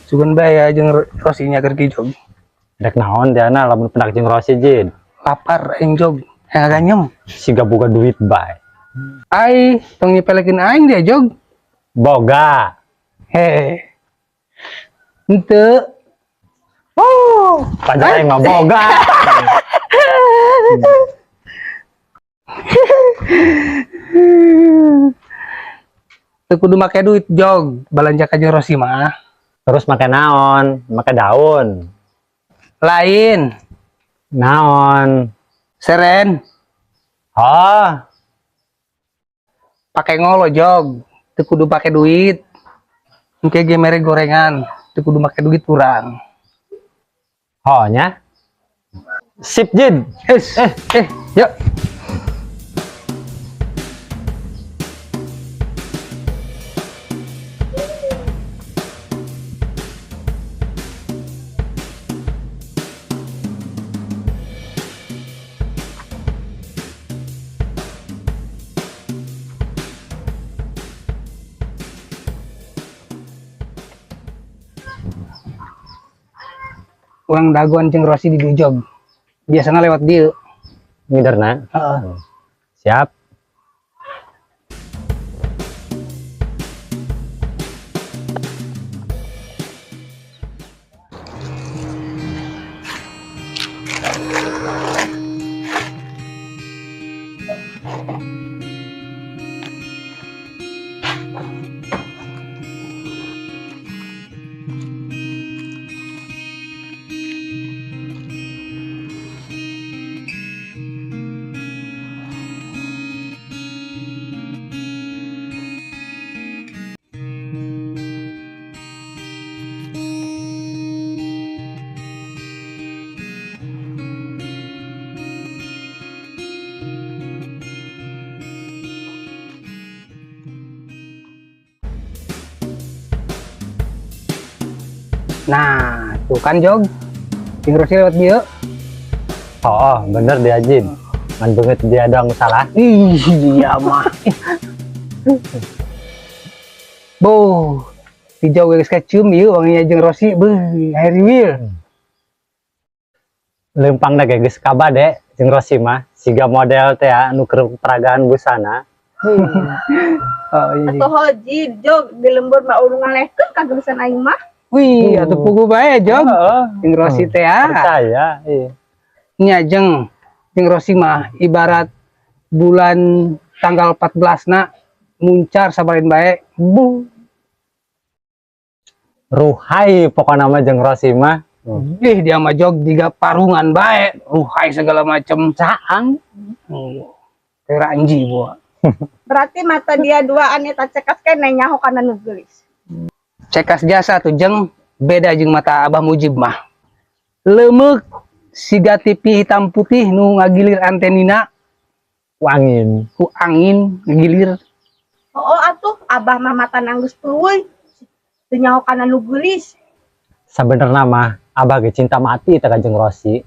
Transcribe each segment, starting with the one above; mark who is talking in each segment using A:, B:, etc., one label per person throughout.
A: Sugan bae ya jeung Rosinya keur jog.
B: Rek naon diana lamun pendak jeung Rosi, Jin?
A: Lapar aing, Jog. Hayang ganyem.
B: Siga boga duit bae.
A: Ai, tong nyepelekeun aing dia, Jog.
B: Boga.
A: He. Henteu.
B: Oh, pajar aing mah boga.
A: Teu kudu make duit, Jog. Balanja ka jeung Rosi mah.
B: Terus make naon? Make daun.
A: Lain.
B: Naon?
A: Seren.
B: Oh,
A: Pake ngolo, Jog. Teu kudu pake duit. Engke ge mere gorengan. Teu kudu make duit kurang.
B: Oh nya. Sip, Jin.
A: Es, eh, yuk. Urang dagoan jeung Rosi di Jog. Biasanya lewat dieu.
B: Ngiderna.
A: Heeh.
B: Siap.
A: Nah, tuh kan, Jog. Jeung Rosi lewat dieu.
B: Oh, bener dia, Jin. Ngan beungeut dia doang salah.
A: Ih, dia mah. Boh, di jauh geus kacium ieu wanginya jeung Rosi, beuh, Harry Will.
B: Leumpang da ge geus kabade jeung Rosi mah, siga model teh ya, nu keur peragaan busana.
A: Oh, iya.
C: Atuh hoji, Jog, di lembur mah urang ngalehkeun kageulisan aing mah.
A: Wih, atuh pugu bae, Jog.
B: Heeh.
A: Jeung Rosi teh ya.
B: Percaya, iya.
A: Nya jeung Rosi mah ibarat bulan tanggal 14 na muncar sabarin bae.
B: Bu. Ruhai pokokna mah jeung Rosi mah.
A: Ih, dia mah, Jog, jiga parungan bae, ruhai segala macem.
B: Caang.
A: Kayak anji buah.
C: Berarti mata dia duaan eta cekas keneh nyaho kana nu geulis.
A: Cekas jasa tuh, Jeng, beda jeung mata Abah Mujib mah. Lemek siga TV hitam putih nu ngagilir antenina
B: Ku angin.
A: Ku angin ngagilir.
C: Oh, atuh Abah mah mata nanggeus teuing. Teu nyaho kana nu geulis.
B: Sabenerna mah Abah ge cinta mati teh ka jeung Rosi.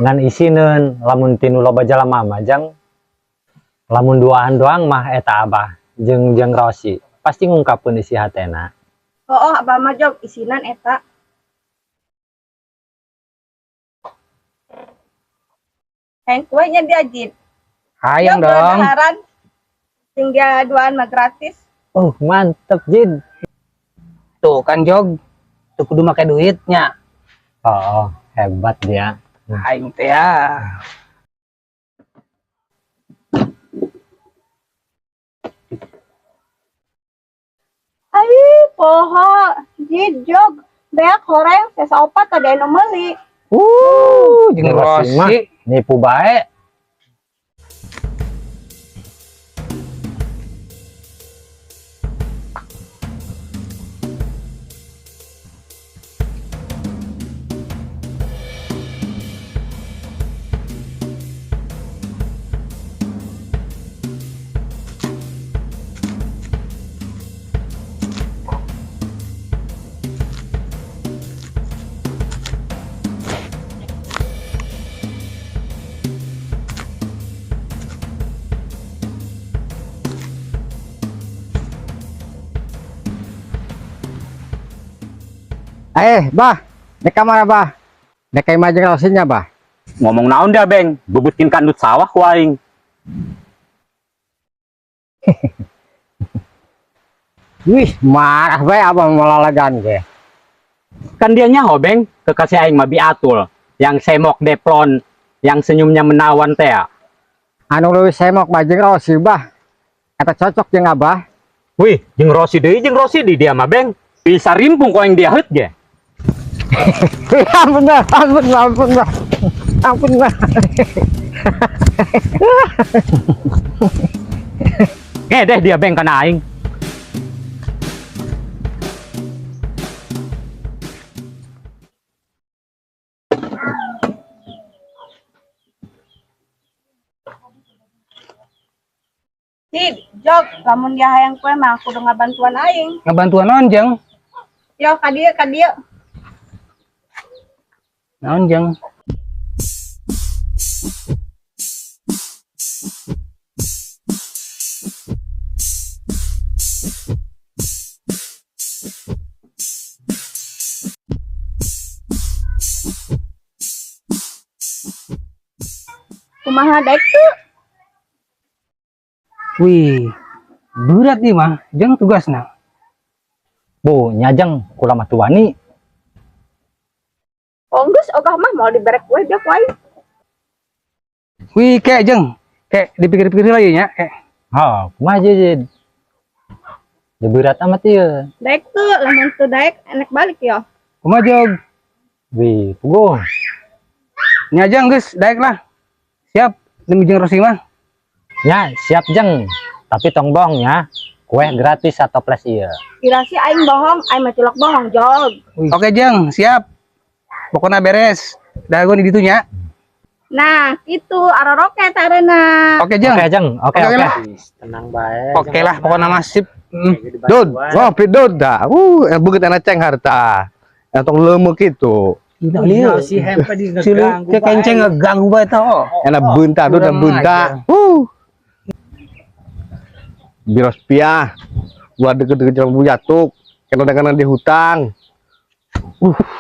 B: Ngan isineun lamun tinu loba jalma mah, Jang. Lamun duaan doang mah eta Abah jeung jeung Rosi pasti ngungkapkeun isi hatena.
C: Oh, Abah mah, Jog, isinan eta. Hayang kuenya dia, Jin.
A: Hayang
C: Jog,
A: dong.
C: Daharan. Sing dia duaan mah gratis.
B: Oh, mantep, Jin.
A: Tuh kan, Jog. Tuh kudu make duitnya.
B: Oh, hebat dia.
A: Aing teh ya.
C: Ai, poho, Jin, Jog, beak horeng sesa opat tadi anu meuli.
A: Jeung
B: Rosi mah
A: Rosi.
B: Nipu bae.
D: Eh, Bah, dek kamana, Bah? Dek ka imah jeung Rosinya, Bah.
E: Ngomong naon dia, Beng? Bebutkin kandut sawah ku aing.
D: Wih, marah bae Abah malalagan ge.
E: Kan dia nyaho, Beng, kekasih aing mah Biatul. Yang semok deplon, yang senyumnya menawan teh.
D: Anu leuwih semok mah jeung Rosi, Bah. Eta cocok jeung Abah.
E: Wih, jeung Rosi deui, jeung Rosi di dia mah, Beng. Bisa rimpung ku aing dia heut ge.
D: Ampun, Bah. Ampun, Bah. Ampun, Bah. Ampun, Bah.
E: Ngedeh dia, Beng, kana aing.
C: Jid, Jog, lamun dia hayang kue mah kudu ngabantuan aing.
A: Ngabantuan naon, Jeng?
C: Yo, ka dieu, ka dieu.
A: Naon, Jeng?
C: Kumaha daek tuh?
A: Wih, berat nih mah, Jeng, tugasna.
B: Bu, nya Jeng, kula mah wani.
C: Oh, geus ogah mah mau dibere kue dia ku aing.
A: Wih, kayak Jeng, kayak dipikir-pikir lagi nya, kayak.
B: Ha, kumaha Jid? Ya berat amat ieu.
C: Daek tuh, lamun teu daek enek balik yo.
A: Kumaha, Jog?
B: Wih, puguh.
A: Nya Jeng, geus daek lah. Siap, demi jeung Rosi mah.
B: Ya, siap Jeng. Tapi tong bohong ya. Kue gratis atau toples ieu.
C: Kira sih aing bohong, aing mah cilok bohong, Jog.
A: Oke Jeng, siap. Pokoknya beres. Dagoan di ditu nya.
C: Nah, itu aroroke tarena.
A: Oke Jeng.
B: Oke Jeng, oke
A: Oke
B: oke.
A: lah.
B: Tenang bae.
A: Oke lah, pokoknya masip.
F: Dud, ngopi Dud dah. Yang begitu enak ceng harta. Yang tong lemek itu.
A: Si ke kenceng ngeganggu bae tah. Oh.
F: Enak bunta, Dud,
A: Kurang
F: bunta.
A: ajar.
F: Biros piah. Buat deket-deket jalan buyatuk. Kena dengan di hutang.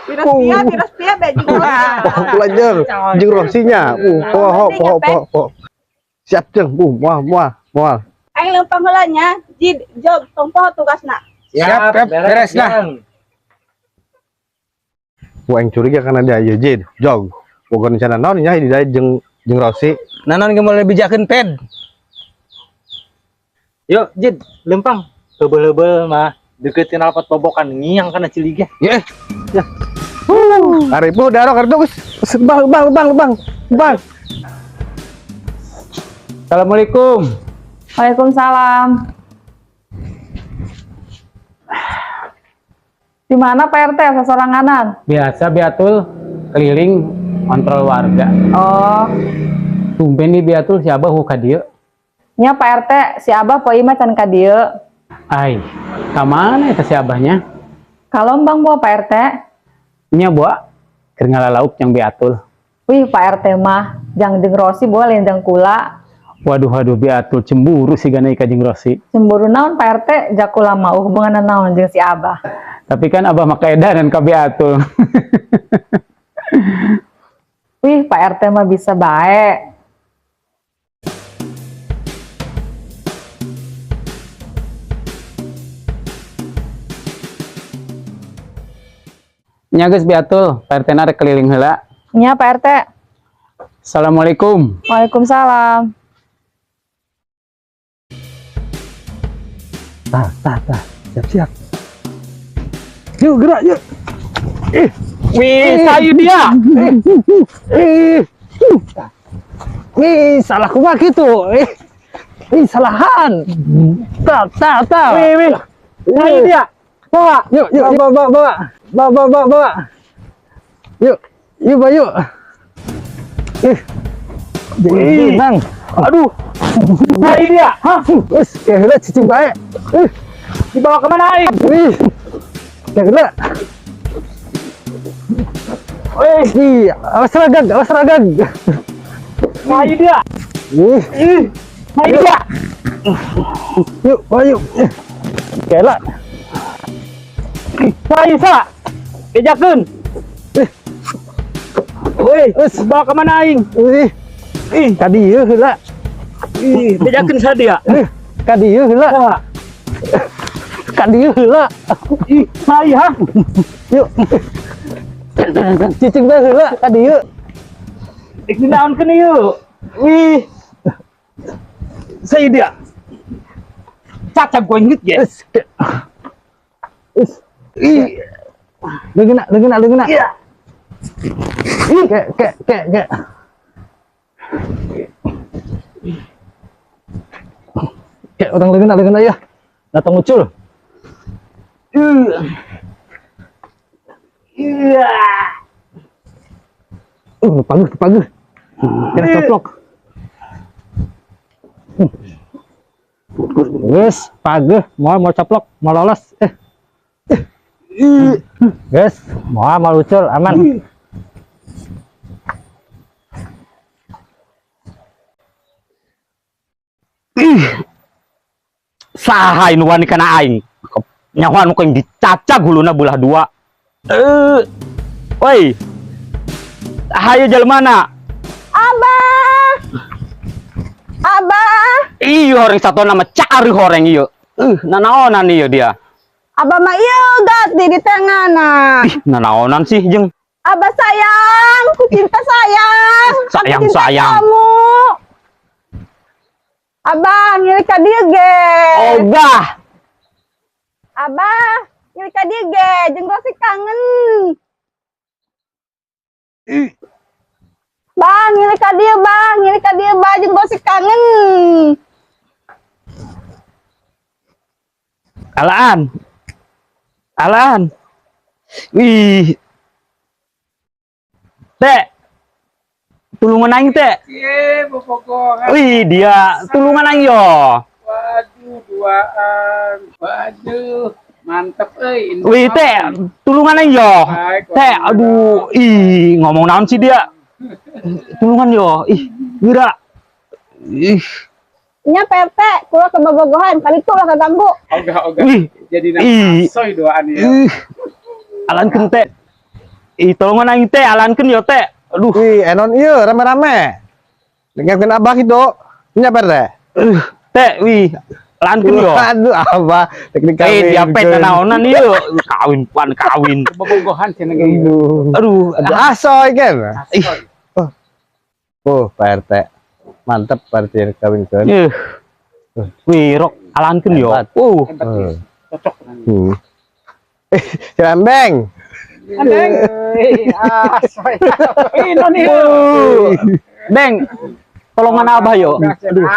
C: Tiras pia, tiras pia be jeung Rosi.
F: Oh, pula jeng. Jeng Rosinya. Poho, poho, poho, poho. Siap jeng. Mual, mual, mual.
C: Aing leumpang heula nya, Jid, Jog, tong poho tugasna.
A: Siap, siap, beres lah.
F: Wah, yang curiga karena dia ya Jid, Jog. Boga rencana naon nya di dia jeung jeung Rosi.
A: Nanon ge mulai bijakeun ped.
B: Yuk, Jid, lempang. Heubeul-heubeul mah deketin alpat bobokan ngiang kana cilige.
A: Ye.
F: Aripu darok aripu geus. Bang, bang, bang, bang. Bang.
E: Assalamualaikum.
G: Waalaikumsalam. Di mana Pak RT sasoranganan?
E: Biasa Biatul keliling kontrol warga.
G: Oh,
E: Tumben nih Biatul si Abah ka dieu.
G: Nya Pak RT, si Abah poe mah can ka dieu.
E: Ai, ka mana eta si Abahnya?
G: Kalombang bawa Pak RT.
E: Nya buah keur ngalalauk yang Biatul.
G: Wih, Pak RT mah jang jeung Rosi boleh jang kula.
E: Waduh waduh, Biatul cemburu sih gana ka jeung Rosi.
G: Cemburu naon Pak RT, jakula mah hubungan naon jeung si Abah.
E: Tapi kan Abah mah kaedanan ka Biatul.
G: Wih, Pak RT mah bisa bae.
E: Nya geus Biatul, Pak RT na rek keliling heula.
G: Nya Pak RT.
E: Assalamualaikum.
G: Waalaikumsalam.
D: Tah, tah, tah. Siap, siap. Yuk, gerak, yuk.
E: Wih, sayu dia.
D: Ih. Wih, salah kumaha kitu. Ih. Ih, salahan. Tah, tah, tah.
E: Wih, wih. Sayu dia.
D: Bawa. Yuk, yuk, bawa, bawa, bawa. Bawa, bawa, bawa, bawa. Yuk, yuk, bawa, yuk. Ih. Jadi nang.
E: Aduh. Sayu dia.
D: Hah? Wis, ya heula cicing bae. Ih,
E: Dibawa kemana aing?
D: wih. Ya heula.
E: Wih,
D: Ih, awas ragag, awas ragag.
E: sayu dia.
D: Ih,
E: Sayu dia.
D: yuk, bawa yuk. Kela.
E: Sayu sa. Bejakeun. Woi, bawa ka mana aing?
D: Ih,
E: Ih,
D: ka dieu heula.
E: Ih, bejakeun sadia.
D: Eh, ka dieu heula. Ka dieu heula.
E: Ih, saya.
D: Yuk. Cicing bae heula ka dieu.
E: Dek dinaonkeun ieu. Wih. Saya dia. Cacap gua inget ge.
D: Is. Is. Ih. Leungeunna, leungeunna, leungeunna.
E: Iya.
D: Ih, ke ke ke ke. Ke urang leungeunna, leungeunna ya. Datang ucul.
E: Iya.
D: Paguh, paguh. Kena coplok. Wes, paguh, mau mau coplok, mau lolos. Guys, mau mau ucul, aman.
E: Ih. Saha nu wani kana aing? Nyawa nu aing dicacag huluna belah dua. Eh. Woi. Hayo jelema.
C: Abah. Abah.
E: Iya horeng satu nama cari horeng ieu. Nanaonan ieu dia.
C: Abah mah ieu ganti di tengah nah.
E: Ih, nanaonan sih jeung.
C: Abah sayang, ku cinta sayang. Aku
E: Sayang,
C: cinta
E: sayang.
C: kamu. Abah, ngilik ka dieu ge.
E: Ogah.
C: Abah, ngilik ka dieu ge, jeung Rosi kangen. Bang, ngilik ka dieu, Bang, ngilik ka dieu, Bang, jeung Rosi kangen.
E: Alaan. Alaan. Wih. Teh. Tulungan aing teh.
A: Ye, bobogohan.
E: Wih, dia tulungan aing yo.
A: Waduh, duaan. Waduh, mantep euy.
E: Wih, teh, tulungan aing yo. Teh, aduh, ih, ngomong naon sih dia? Tulungan yo. Ih, geura. Ih,
C: Nya Pak RT, kula ke bobogohan, kali itu lah kaganggu.
A: Ogah, ogah.
E: Wih.
A: Jadi
E: Ih.
A: asoy duaan ya.
E: Ih. Alankeun teh. Ih, tolongan aing teh, alankeun yo teh. Aduh.
F: Wih, enon ieu rame-rame. Dengarkeun abah kitu. Nya Pak RT.
E: Teh, wih, alankeun yo.
F: Aduh, abah teknik
E: Eh, dia pet naonan ieu. Kawin pan kawin.
A: Bobogohan cenah ge.
F: Aduh.
E: Aduh,
F: Aduh, asoy kan.
E: Ih.
F: Oh, Pak RT. Mantep Pak RT kawinkeun.
E: Ih. Wih, rok alankeun yo.
F: Hebat.
A: Hebat, cocok.
F: Eh, Cirambeng.
A: Andeng. Asoy. Ih, non ieu.
E: Beng, tolongan abah yo.
A: Aduh.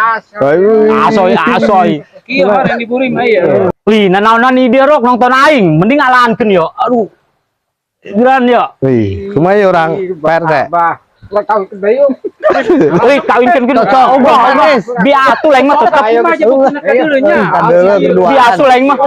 E: Asoy, asoy.
A: Kieu horeng diburi mah ieu.
E: Wih, nanaonan dia rok nonton aing, mending alankeun yo. Aduh. Geran yo.
F: Wih, kumaha urang Pak RT?
A: Abah. Lah kawin ke bayu.
E: Wih, kawinkeun keun. Ogah, ogah. Biatul aing mah tetep.
A: Ayo mah buktina kadeuleu nya.
F: Kadeuleu keduaan.
E: Biatul aing mah.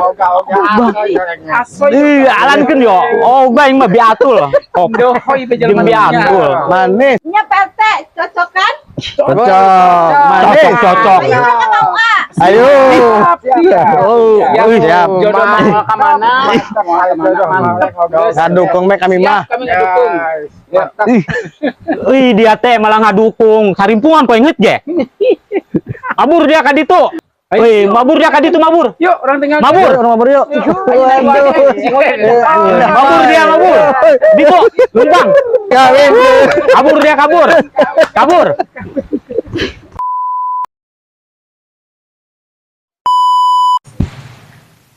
A: Asoy.
E: Ih, alankeun yo. Ogah aing mah biatul. Oh,
A: Dohoi be
E: jeung
A: jelema.
E: biatul.
F: Manis.
C: Nya Pak RT, cocok kan?
F: Cocok. Manis.
E: Cocok, cocok.
C: Ayo kita mau ah.
F: Ayo.
A: Siap.
F: Oh, siap.
A: Jodoh mah ka mana? Mantep.
F: Ngadukung mek kami mah.
A: Kami ngadukung.
E: Wih, dia teh malah ngadukung. Sarimpungan kok inget ge. Mabur dia ka ditu. Wih, mabur dia ka ditu mabur.
A: Yuk, orang tinggal.
E: Mabur.
D: Orang mabur yuk.
E: Mabur dia mabur. Ditu, lubang.
F: Kawin.
E: Kabur dia kabur. Kabur.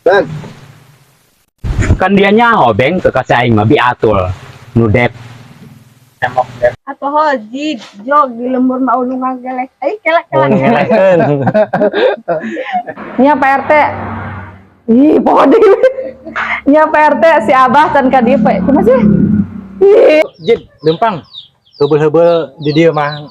F: Dan
E: Kan dia nyaho beng kekasih aing mah biatul. Nu dep.
C: Atau hojid, jog di lembur mau nu ngagelek. Eh, kelek kelek.
B: Ngelekeun.
G: Nya Pak RT. Ih, poho deui. Nya Pak RT si Abah can ka dieu Pak. Kumaha sih? Ih.
B: Jid, lempang. Heubeul-heubeul di dieu mah.